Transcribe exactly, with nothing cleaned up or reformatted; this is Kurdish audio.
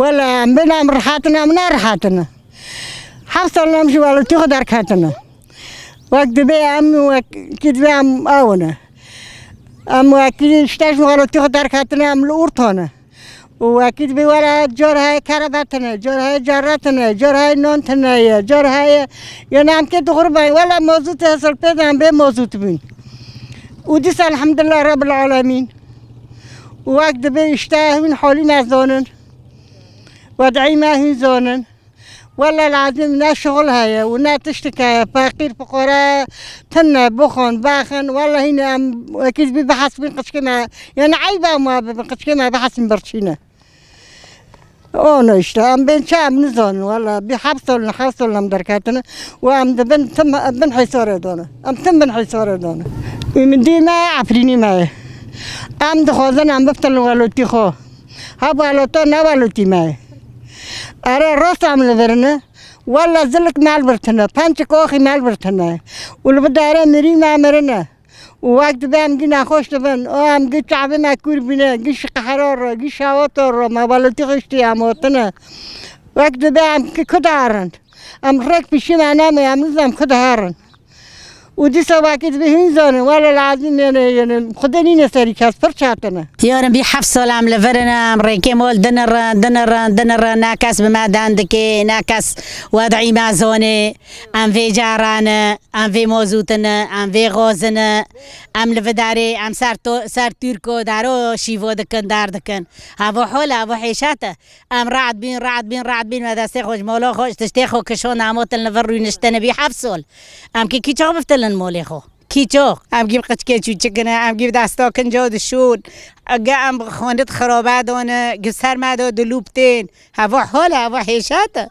Wele em bin em rihet in, em ne rihet in. Heft sal em ji welatî xwe derketin. Wek dibê em, wek kî dibê em awin. Em wekî işte ji welatî xwe derketin, em li Urton in. Û wekî dibê wele car heye kerebe tine, car heye care tine, car heye nan tine ye, car heye, yani em kê dixuribin, wele mazût hesel pê de em bê mazût bûn. Û dîsa elhamdulillah Rabbil Alemîn. Û wek dibê işte hûn halî me zanin. Wed'î me hûn zanin. Wele lazim ne şixul heye û ne tiştik heye. Feqîr, fuqara tine, bixwin, bexin. Wele hîne em wekî dibî bihesibîn qiçkê me. Yani eyba ma bibin qiçkê me bihesibîn birçîne. Ono işte, em bên çi em nizanin, wele bî heft sal, heft sal em derketine û em dibin tim bin hêsarê dane. Em tim bin hêsarê dane. Û min dî me, Efrînî me ye. Em dixwazin em biftilin welotî xwe. Ha welota ne welotî me ye. Ere rast em li vir ne. Wele zilik me li vir tine, pençik oxî me li vir tine. Û li bi dare mirî me mirine. Û wek dibe em gî nexweş dibin. O em gî çavê me kûr bîne, gî ji qehra re, gî şewata re, me welotî xiştî em hatine. Wek dibe em ki ku darin. Em rek pişî me name, em niz em ku diherin. Û dîsa wekî dibe hîn zanin, wele lazim yene, yene, Xwedê nîne serî kes, pir çetine. Yarim bî heft sal em li vir in, em rêkê mol dinirin, dinirin, dinirin, ne kes bi me deng dike, ne kes wed'î me zane. Em vê caran e, em vê mozûtin e, em vê xozin e, em li vidarê, em ser to-, ser Tûrko daro şîvo dikin, dar dikin. Havo hol e, havo hêşat e. Em rahat bîn, rahat bîn, rahat bîn, me destê xwe ji mola xwe, ji tiştê xwe kişand, em hatin li vir rûniştine bî heft sal. Em kî kî çax biftilin molê xwe? Kî çax? Em gî bi qiçkê çûçik in, em gî bi desta kinca dişûn. Ge em xwendit xirabe dane, gi ser me de dilûp tên. Havo hol e, havo hêşat e.